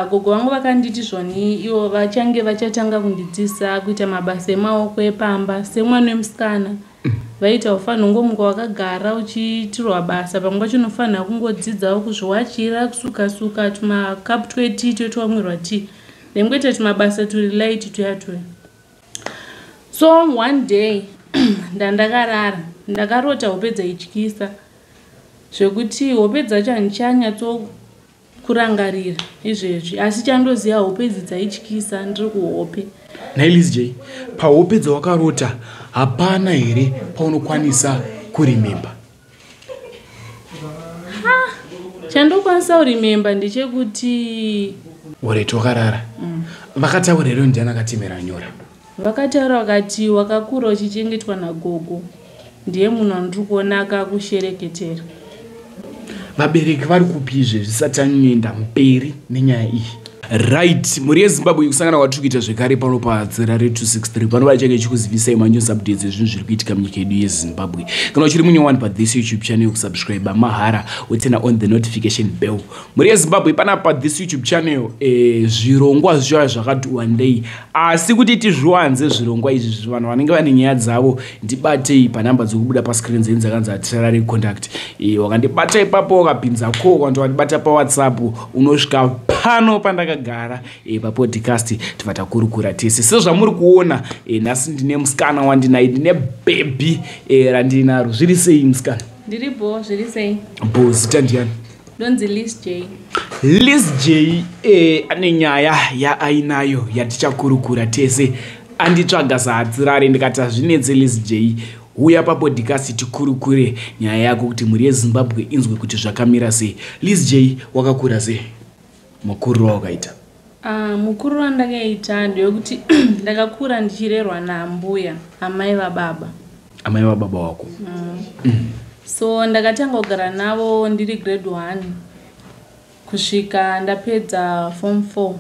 Gogo vangu vakanditi zvoni ivo vachange vachatanga kundidzidzisa kuita mabasa emaoko epamba semwana wemusikana. Vaita ufanira kungomuka wakagara uchiitirwa basa, pamwe pacho unofanira kungodzidzawo kuzviwachira, kusuka-suka tumakapu twetii twetwamwirwa tii nengoita tumabasa turi light tuya tuya. So one day ndandakarara ndakarota hope dzaityisa zvekuti hope dzacho handichanyatsokurangarira izvezvi, asi chandoziva hope idzi dzaityisa ndiri kuhope. Nhai Liz J, pahope dzawakarota hapana here paunokwanisa kuremember? Chandokwanisa kuremember ndechekuti Alright, wakarara. Vakataura here, ndiani akatemera nyora? Vakataura vakati wakakura uchichengetwa nagogo, ndiye munhu wandiri kuona akakushereketera. Vabereki vari kupi izvezvi zvisati tanyoenda mberi nenyaya iyi? Right, mhuri yeZimbabwe, kusangana kwatiri kuita zvekare pano padzera re263 panova ichange ichikuzivisai manews updates ezvinhu zviri kuitika munyika yedu yeZimbabwe. Kana uchiri munyowani pathis YouTube channel, kusubscribe mahara, woturn on the notification bell. Mhuri yeZimbabwe, panapa this YouTube channel zvirongwa zvichauya zvakati wandei, asi kuti tizviwanze zvirongwa izvi, vanhu vanenge vane nyaya dzavo ndibatei panhamba dzekubuda pascreen dzenyu dzakanzi Hatirare contact. Wakandibata ipapo, wakapinza ko kana wandibata paWhatsApp, unosvika pano pandakagara papodcast, tibva takurukura tese. Sezvamuri kuona, nhasi ndine musikana wandinaye, ndine bhebhi randinaro. Zviri sei, musikana? Ndiripo, zviri sei? Bo, zita ndiani? Ndonzi Liz J. Liz J ane nyaya yaainayo yatichakurukura tese. Anditsvaga saHatirare, ndikati hazvinetse Liz J, uya papodcast tikurukure nyaya yako kuti mhuri yeZimbabwe inzwe kuti zvakamira sei. Liz J, wakakura sei? Mukuriro wakaita? Mukuru wandakaita ndewekuti ndakakura ndichirerwa naambuya, amai vababa. Amai vababa wako. So ndakatanga kugara navo ndiri grade 1 kusvika ndapedza form 4.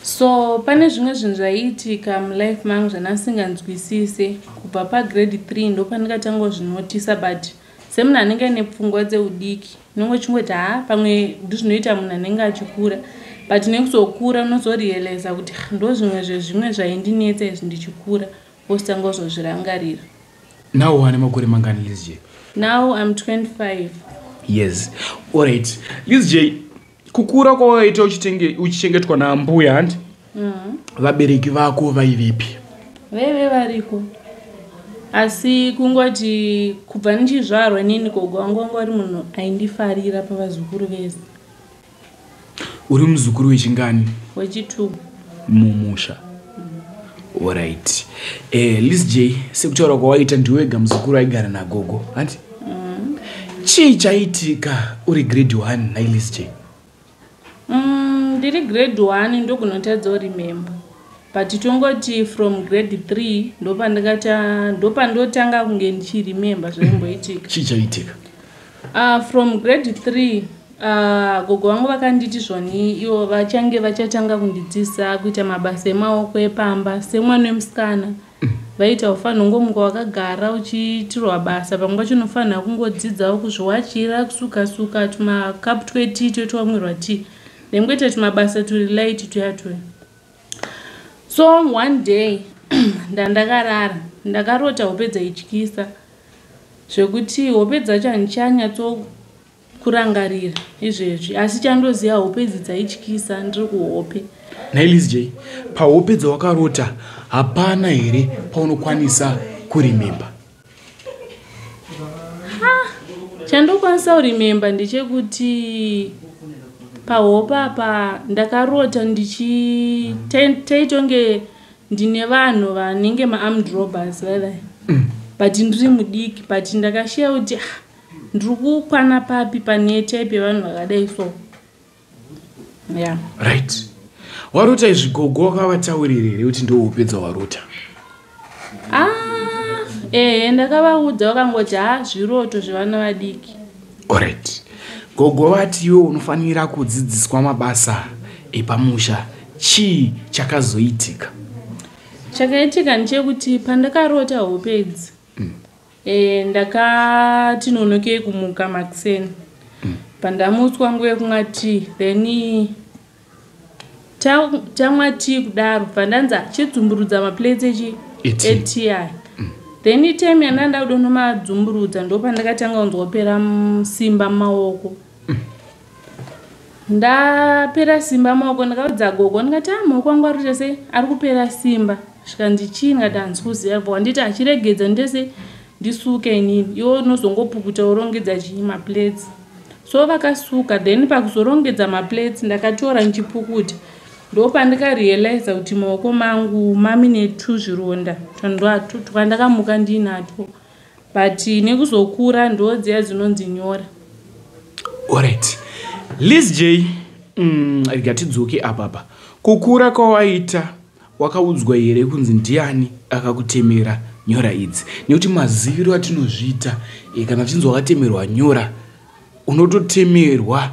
So pane zvimwe zvinhu zvaiitika mulife mangu zvandasinganzwisise. Kubva pagrade 3 ndopandikatanga kuzvinotisa, but semunhu anenge aine pfungwa dzeudiki unenge uchingoti ha, pamwe ndizvinoita munhu anenge achikura, but nekuzokura unozorealiza kuti ndo zvimwe zvezvimwe zvaindinetsa izvi ndichikura, wositanga kuzozvirangarira. Now wane makore mangani, Liz J? Now I'm 25. Yes, alright. Liz J, kukura kwawakaita uchichengetwa naambuya, handi? Vabereki vako vaivepi? Vaive variko, asi kungoti kubva ndichizvarwa inini, gogo vangu vanga vari munhu aindifarira pavazukuru vese. Uri muzukuru wechingani? Wechi2. Mumusha. Alright, Liz J, sekutaura kwawaita, ndiwega muzukuru aigara nagogo, handi? Chii chaitika uri grade 1 naiLiz J? Ndiri grade 1 ndogunotadza kuremember, but tongoti from grade 3 ndopandikata ndopandotanga kunge ndichiremember zvaimboitika. Chii chaitika? From grade 3 gogo vangu vakanditi zvoni ivo vachange vachatanga kundidzidzisa kuita mabasa emaoko epamba semwana wemusikana. Vaita ufanira kungomuka wakagara uchiitirwa basa, pamwe pacho unofanira kungodzidzawo kuzviwachira, kusuka-suka tumakapu twetii twetwamwirwa tii nengoita tumabasa turi light tuya tuya. So one day ndandakarara ndakarota hope dzaityisa zvekuti hope dzacho handichanyatsokurangarira izvezvi, asi chandoziva hope idzi dzaityisa ndiri kuhope. Nhai Liz J, pahope dzawakarota hapana here paunokwanisa kuremember? Chandokwanisa kuremember ndechekuti pahope apa ndakarota ndichi taitonge ndine vanhu vanenge maarmed robbers vaivai, but ndiri mudiki, but ndakashiya kuti ah, ndiri kukwana papi pane type yevanhu vakadai so, yeah. Right, warota izvi, gogo wakavataurira here kuti ndo hope dzawarota? Ah, ehe, ndakavaudza, vakangoti ha, zviroto zvevana vadiki. Alright, gogo vati iwe unofanira kudzidziswa mabasa epamusha. Chii chakazoitika? Chakaitika ndechekuti pandakarota hope idzi, ndakati nonokei kumuka makuseni. Pandamutswa nguva yekumwa tea, then tamwa tea kudaro, pandanzi chidzumburudza maplates echi etea aya. Then time yandanda kudonomadzumburudza, ndo pandakatanga kunzwa kupera simba mumaoko. Ndapera simba maoko, ndakaudza gogo, ndikati, "A, maoko angu ari kuita sei, ari kupera simba." Zvikanzi, "Chii?" Ndikati, "Handisi kuziva." Wanditi achiregedza ndese ndisuke inini, iwe unozongopukuta urongedza chii, maplates. So vakasuka, then pakuzorongedza maplates ndakatora ndichipukuta, ndo pandikarealiza kuti maoko mangu mamine tuzvironda twandakamuka ndiinatwo, but nekuzokura ndo dziya dzinonzi nyora. Alright, Liz J, rega tidzoke apapa. Kukura kwawaita, wakaudzwa here kunzi ndiani akakutemera nyora idzi? Nekuti maziviro atinozviita, kana uchinzi wakatemerwa nyora, unototemerwa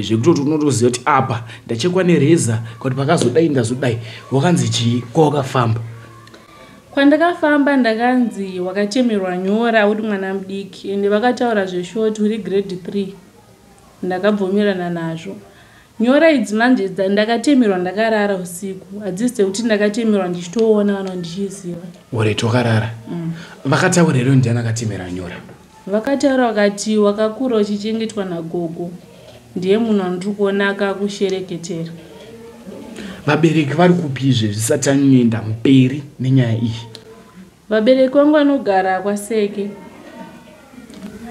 zvekutoti unotoziva kuti apa ndachekwa nereza, kuti pakazodai ndazodai. Wakanzi chii kwawakafamba? Kwandakafamba, ndakanzi wakatemerwa nyora uri mwana mudiki, ende vakataura zveshort, uri grade 3. Ndakabvumirana nazvo. Nyora idzi manje ndakatemerwa ndakarara usiku, hadzisi dzekuti ndakatemerwa ndichitoona kana ndichiziva. Alright, wakarara. Vakataura here ndiani akatemera nyora? Vakataura, vakati wakakura uchichengetwa nagogo, ndiye munhu wandiri kuona akakushereketera. Vabereki vari kupi izvezvi, zvisati tanyoenda mberi nenyaya iyi? Vabereki vangu vanogara kwaSeke.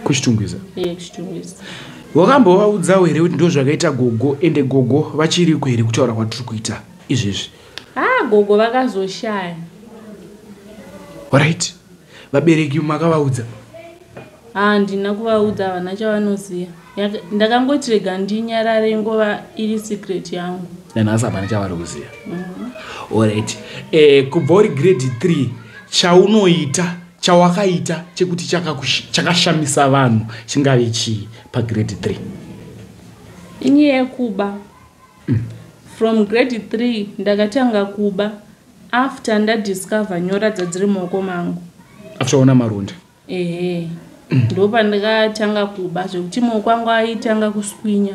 KuChitungwiza? Ye, kuChitungwiza. Wakambovaudzawo here kuti ndo zvakaita gogo? Ende gogo vachiriko here kutaura kwatiri kuita izvezvi? Ha, gogo vakazoshaya. Alright, vabereki makavaudza? Handina kuvaudza, havana chavanoziva. Ndakangoti rega ndinyarare, nguva iri secret yangu. Nanhasi hapana chavari kuziva. Alright, kubva uri grade 3, chaunoita, chawakaita chekuti chakashamisa vanhu chingave chii pagrade 3? Inyaya yekuba. From grade 3 ndakatanga kuba after ndadiscover nyora dzadziri mumaoko mangu. After waona maronda? Ehe, ndo pandakatanga kuba, zvekuti maoko angu aitanga kuswinya.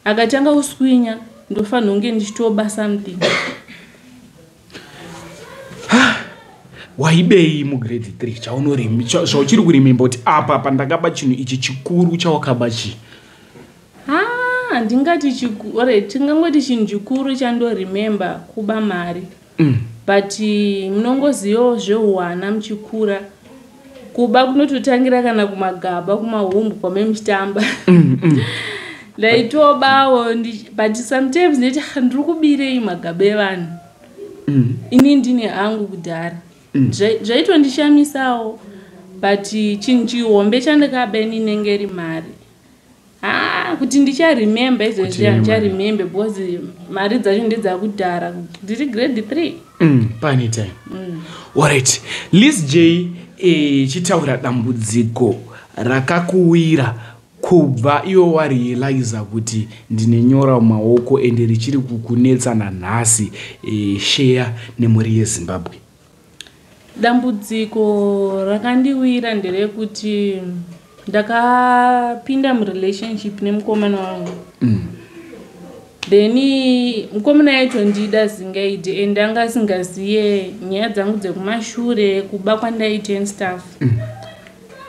Akatanga kuswinya, ndofanira kunge ndichitoba something. Waibei mugrade 3 chauchiri kurememba kuti apa pandakaba chinhu ichi chikuru? Chawakaba chii? Ha, handingati, alright, tingangoti chinhu chikuru chandoremember kuba mari. But munongozivawo zveuhwana, muchikura kuba kunototangira kana kumagaba, kumahumbu kwame muchitamba. Ndaitobawo, but sometimes nditi, "Ah, ndiri kubirei magaba evanhu ini ndine hangu kudhara?" Zvaitondishamisawo, but chinhu chihombe chandakaba ini inenge iri mari. Ha, kuti ndicharemember izvezvi, Kuti handicharemember because mari dzacho ndedzakudhara, ndiri grade 3. Pane time. Alright, Liz J, chitaura dambudziko rakakuwira kubva iwe warealiza kuti ndine nyora mumaoko, ende richiri kukunetsa nanhasi. Share nemhuri yeZimbabwe. Dambudziko rakandiwira nderekuti ndakapinda murelationship nemukomana wangu. Then mukomana aitondida zingaiti, and anga asingaziye nyaya dzangu dzekumashure, kuba kwandaita and stuff.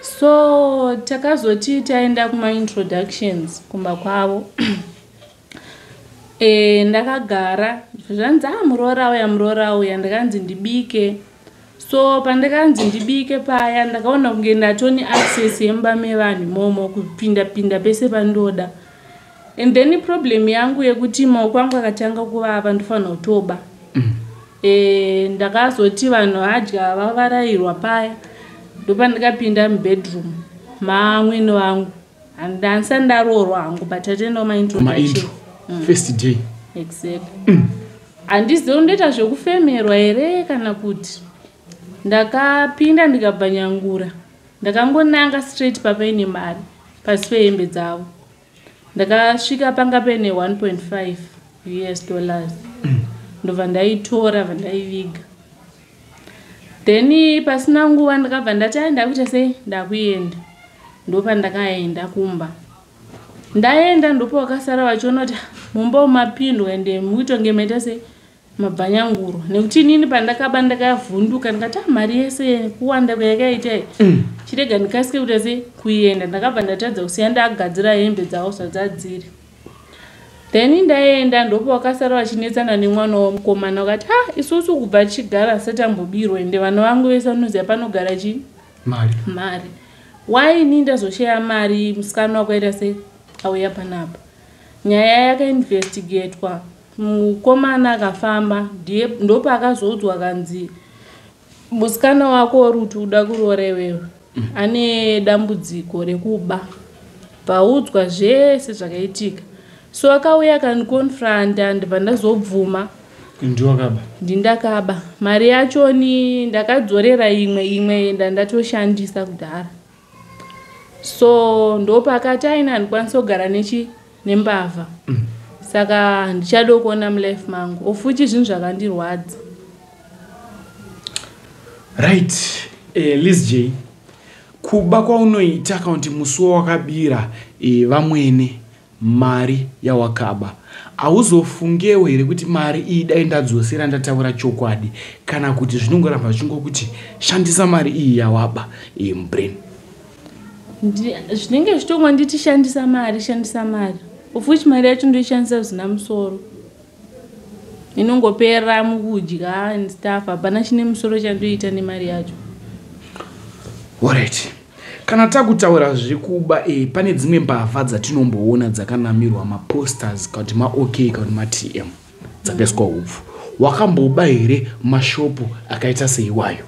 So takazoti taenda kumaintroductions kumba kwavo, ndakagara, zvanzi, "A, muroora auya, muroora auya." Ndakanzi ndibike. So pandakanzi ndibike paya, ndakaona kunge ndatoni access yemba mevanhu imomo, kupinda pinda pese pandoda. And then problem yangu yekuti maoko angu akatanga kuvava, ndofanira kutoba. Ndakazoti vanhu vadya vavarayirwa paya, ndopandikapinda mubedroom mamwene vangu. Handisati ndaroorwa hangu, but tatoendawo maintroduction. Maintro, first day. Exactly. Handizivi ndoita zvekufemerwa here kana kuti ndakapinda ndikabvanyangura, ndakangonanga straight papaine mari pasi pehembe dzavo. Ndakasvika panga paine 1.5 US dollars, ndobva ndaitora, bva ndaiviga. Then pasina nguva ndakabva ndati, "Ai, ndakuita sei, ndakuenda." Ndopandakaenda kumba. Ndaenda, ndopo vakasara vachiona kuti mumba umapindwa, ende muitonge maita sei, mabvanyanguro, nekuti inini pandakaba ndakavhunduka, ndikati, "Ah, mari yese kuwanda kwayakaita iyi, chirega ndikasike kuita sei, kuenda." Ndakabva ndatadza kusiya ndagadzira hembe dzavo zvadzadziri. Then ndaenda, ndopo vakasara vachinetsana nemwana womukomana, vakati, "Ha, isusu kubva tichigara setambobirwa, ende vana vangu vese vanoziva panogara chii?" Mari. Mari. Waini ndazosheya mari, musikana wakaita sei, auya panapa. Nyaya yakainvestigatwa, mukomana akafamba, ndiye ndopaakazoudzwa kanzi, "Musikana wako uri kuti uda kuroora iwewe ane dambudziko rekuba." Bvaudzwa zvese zvakaitika, so akauya akandiconfronta, ndibva ndazobvuma. Ndiwakaba? Ndindakaba. Mari yachoni ndakadzorera imwe, imwe ndandatoshandisa kudhara. So ndopakati aina, "Handikwanisi kugara nechi nembavha, saka handichada kuona mulife mangu." Ofuchi zvinhu zvakandirwadza. Right. Liz J, kuba kwaunoita, kana kuti musi wawakabira vamwene mari yawakaba, hauzofungewo here kuti mari iyi dai ndadzosera ndataura chokwadi, kana kuti zvinongoramba zvichingokuti shandisa mari iyi yawaba mubrain? Zvinenge zvichitongwa nditi shandisa mari, shandisa mari, ofuchi mari yacho ndoishandisa zvisina musoro, inongopera mukudya and stuff. Hapana chine musoro chandoita nemari yacho. Alright, kana takutaura zvekuba, pane dzimwe mbavha dzatinomboona dzakanamirwa maposters, kana kuti maOK, kana kuti maTM, dzakaiswa hupfu. Wakamboba here mashopu akaita seiwayo?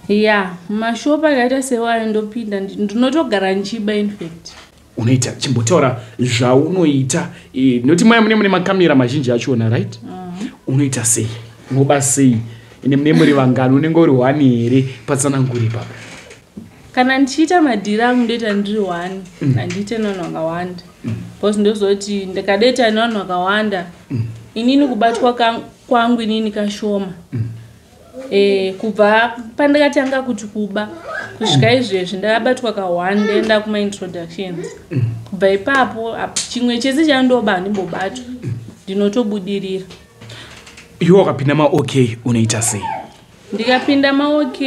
Ya, mashopu akaita sewayo ndopinda, ndinotogara ndichiba infact. Unoita, chimbotaura zvaunoita, nekuti maya mune makamera mazhinji achona, right? Unoita sei? Unoba sei? Ine mune muri vangani? Unenge uri one here? Patsananguri papa. Kana ndichiita madhiri angu ndoita ndiri one, handiite nevanhu vakawanda, because ndozoti ndikadaita nevanhu vakawanda, inini kubatwa kwangu inini kashoma. Kubva pandakatanga kuti kuba kusvika izvezvi, ndakabatwa ka1, ndaenda kumaintroductions. Kubva ipapo chimwe chese chandoba handimbobatwa, ndinotobudirira. Iwe wakapinda maOK, unoita sei? Ndikapinda maOK,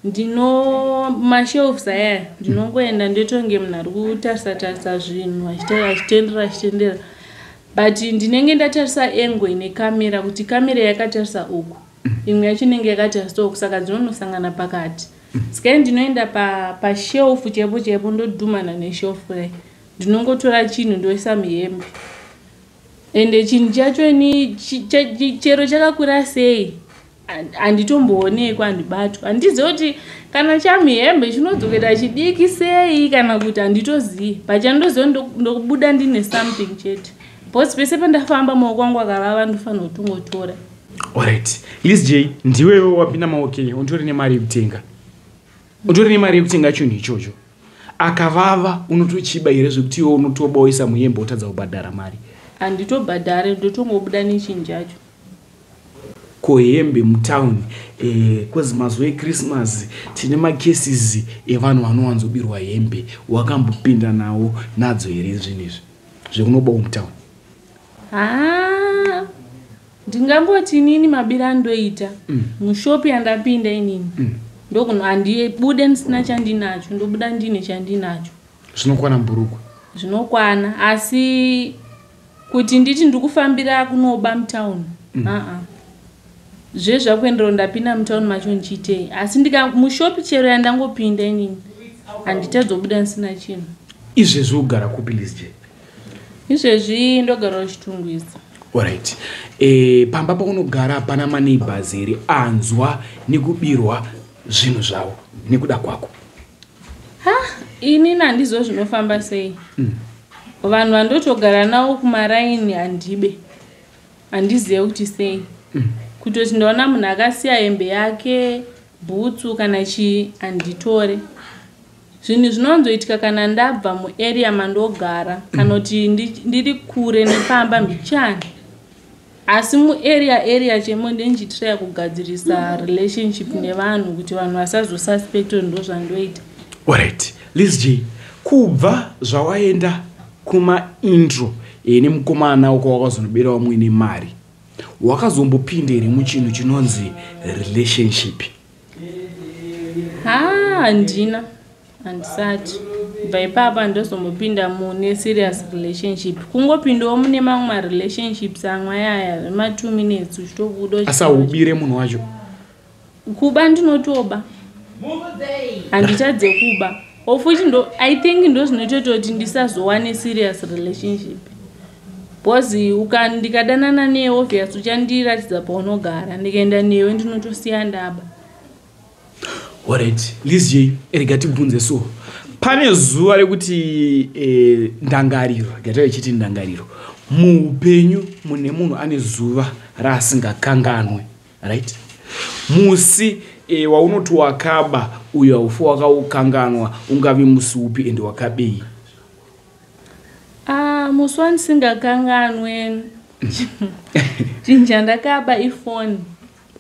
ndino mashelves aya, ndinongoenda ndoitonge munhu ari kutarisa tarisa zvinhu, achitendera, achitendera, but ndinenge ndatarisa angle ine kamera, kuti kamera yakatarisa uku, imwe yacho inenge yakatarisa uku, saka dzinonosangana pakati. Sikai ndinoenda pashelf chaipo chaipo, ndodhumana neshelf kudai, ndinongotora chinhu ndoisa muhembe. Ende chinhu chacho ni chero chakakura sei, handitomboonekwa, handibatwa. Handizivi kuti kana chamuhembe chinodzokera chidiki sei, kana kuti handitozivi, but chandoziva ndokubuda ndine something chete, because pese pandafamba maoko angu akavava, ndofanira kutongotora. Alright, Liz J, ndiwewe wapinda maOK, unotori nemari yekutenga, utori nemari yekutenga chinhu ichocho. Akavava, unotochiba here, zvekuti iwe unotoba woisa muhembe, wotadza kubhadhara mari? Handitobhadhare, ndotongobuda nechinhu chacho. Kohembe mutauni, kwezi mazuva eChristmas tine macases evanhu vanowanzobirwa hembe. Wakambopinda nawo nadzo here zvinhu izvi zvekunobawo mutauni? Ha, ndingangoti inini mabira andoita mushopu yandapinda inini, ndokuno handibude ndisina chandinacho, ndobuda ndine chandinacho. Zvinokwana mburukwa? Zvinokwana, asi kuti nditi ndiri kufambira kunoba mutauni, aa, zvezvakuendera ndapinda mutauni macho ndichiitei? Asi ndika mushopi chero yandangopinda inini, handitadzobuda ndisina chinhu. Izvezvi ugara kupi, Liz J? Izvezvi ndogara kuChitungwiza. Alright, pamba paunogara pana maneighbors here anzwa nekubirwa zvinhu zvavo nekuda kwako? Ha, inini handizivo zvinofamba sei. Vanhu vandotogara navo kumaraini handibe, handizive kuti sei. Kutoti ndaona munhu akasiya hembe yake, bhutsu kana chii, handitore. Zvinhu zvinowanzoitika kana ndabva muarea mandogara, kana kuti ndiri kure nepamba mbichani. Asi muarea area chemo ndendichitraya kugadzirisa relationship nevanhu, kuti vanhu vasazosuspecta ndo zvandoita. Alright, Liz J, Kubva zvawaenda kumaintro nemukomana wako wakazonobera vamwene mari, wakazombopinda here muchinhu chinonzi relationship? Ha, handina, handisati. Kubva ipapo handizombopinda mune serious relationship. Kungopindawo mune mamwe marelationships amwe ayaya ema2 minutes uchitobuda. Asi haubire munhu wacho? Kuba ndinotoba, handichadze kuba. Of which ndo, I think ndo zvinoitoita kuti ndisazowane serious relationship, because ndikadanana newe, obvious uchandiratidza paunogara. Ndikaenda newe, ndinotosiya ndaba. Alright, Liz J, rega tibvunze. So pane zuva rekuti ndangariro gatava ichiti ndangariro muupenyu, mune munhu ane zuva raasingakanganwe, right? Musi waunoti wakaba uyo haufi wakaukanganwa, ungave musi upi ende wakabei? Ah, musi wandisingakanganwe, chinhu chandakaba ifoni.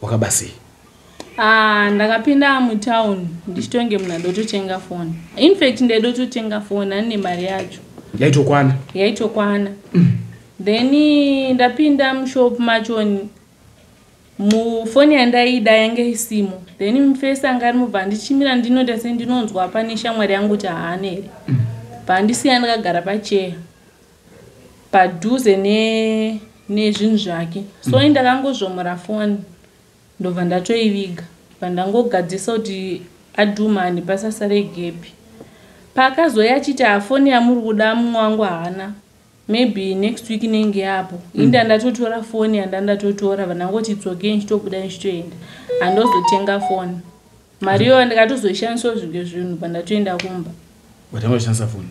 Wakaba sei? Ah, ndakapinda mutauni ndichitonge munhu adototenga foni. Infact ndaidototenga foni, anine mari yacho. Yaitokwana? Yaitokwana. Then ndapinda mushop machoni, mufoni yandaida yange isimo. Then mufesi anga ari mubva ndichimira, ndinoita sendinonzwa pane shamwari yangu kuti haana here. Pandisiya ndakagara pacheya padhuze nezvinhu zvake. So indakangozvomora foni, ndobva ndatoiviga, pandangogadzisa kuti adhumani pasasare gap. Paakazoya achiti, "Hafoni yamuri kuda mumwe wangu haana, maybe next week inenge yapo." Inda ndatotora foni yandandatotora, vandangoti tsokei, ndichitobuda ndichitoenda. Handozotenga foni, mari iyoyo ndikatozoishandisawo zvimwe zvinhu pandatoenda kumba. Watanga kushandisa foni?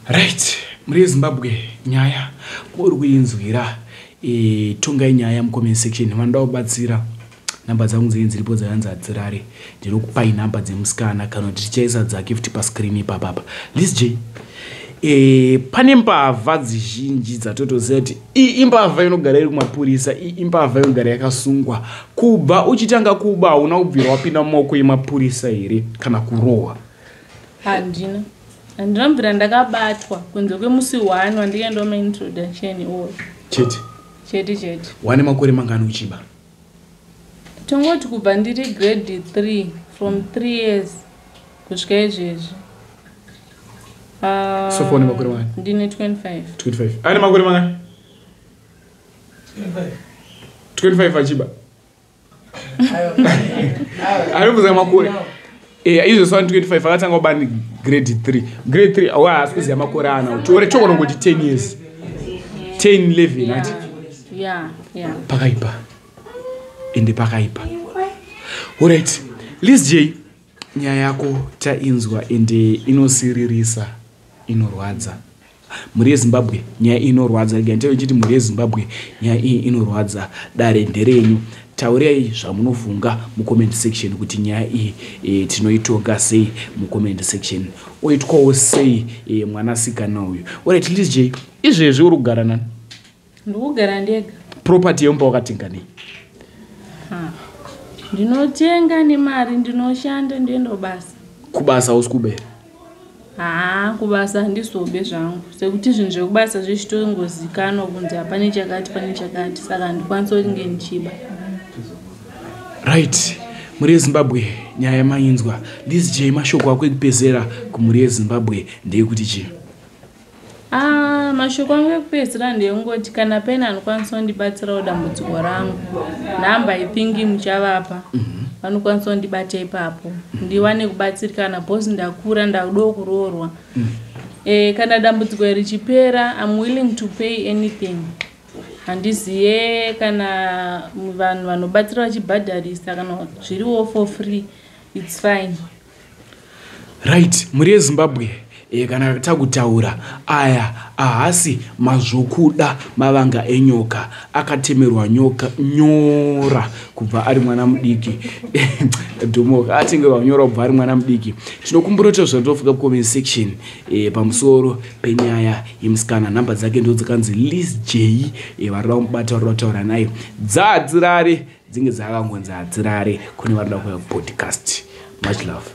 Right, muri yeZimbabwe, nyaya muri kuinzwira. Tongai nyaya mucomment section. Vanoda kubatsira, namba dzangu dzinenge dziripo dzakanzi hadzirare. Ndinokupai namba dzemusikana, kana kuti tichaisa dzake futi pascreen ipapapa. Liz J, pane mbavha dzizhinji dzatotoziva kuti iyi imbavha inogara iri kumapurisa, iyi imbavha inogara yakasungwa. Kubva uchitanga kuba, hauna kubvira wapinda mumaoko emapurisa here kana kurohwa? Handina, handina kubvira ndakabatwa kunze kwemusi 1 wandikaendawo maintroduction iwoyo. Chete? Chete chete. Wane makore mangani uchiba? Tongoti kubva ndiri grade 3, from 3 years kusvika izvezvi. Ah, So far une makore mangani? Ndine 25. 25. Ane makore mangani? 25 achiba. Anobvunza makore. Izvo swa 25 akatanga kuba ni grade 3. Grade 3 awa haasi kuziva makore ana. Tore togona kungoti 10 years. 10, 11 ati. Yeah. Pakaipa. Ende pakaipa. Alright. Liz J, nyaya yako tainzwa, ende inosiririsa, inorwadza. Mhuri yeZimbabwe, nyaya iyi inorwadza. Rega nditave ichiti mhuri yeZimbabwe, nyaya iyi inorwadza. Dare nderenyu, taurai zvamunofunga mucomment section kuti nyaya iyi tinoitonga sei mucomment section, oitwawo sei mwanasikana uyu. Alright, Liz J, izvezvi uri kugara nani? Ndikugara ndega. Property yemumba wakatenga nei? Ha. Ndinotenga nemari, ndinoshanda, ndoenda kubasa. Kubasa hausi kubera? Haa, kubasa handizobe zvangu, sekuti zvinhu zvekubasa zvichitongozikanwa kunzi hapane chakati, pane chakati, saka handikwanisi kunge ndichiba. Right, mhuri yeZimbabwe, nyaya yamainzwa. Liz J, mashoko ako ekupedzera kumhuri yeZimbabwe ndeyekuti chii? Ah, mashoko angu ekupedzisira ndeyekungoti kana paine anokwanisa kundibatsirawo dambudziko rangu, nhamba, I think muchavapa, vanokwanisa kundibata ipapo ndiwane kubatsirikana, because ndakura, ndakudawo kuroorwa. Kana dambudziko iri richipera, I'm willing to pay anything. Handiziye kana vanhu vanobatsira vachibhadharisa, kana zviriwo for free, it's fine. Right, mhuri yeZimbabwe, kana takutaura aya ahasi mazvokuda, mavanga enyoka. Akatemerwa nyoka nyora kubva ari mwana mudiki. Dhomoka atengerwa nyora kubva ari mwana mudiki. Tinokumbura kuti zvatofuka comment section pamusoro penyaya yemusikana. Nhamba dzake ndo dzakanzi Liz J. Varida kumubata, varida kutaura naye, dzadzirare dzinge dzakangonzi hadzirare. Kune varida kuuya kupodcast, much love.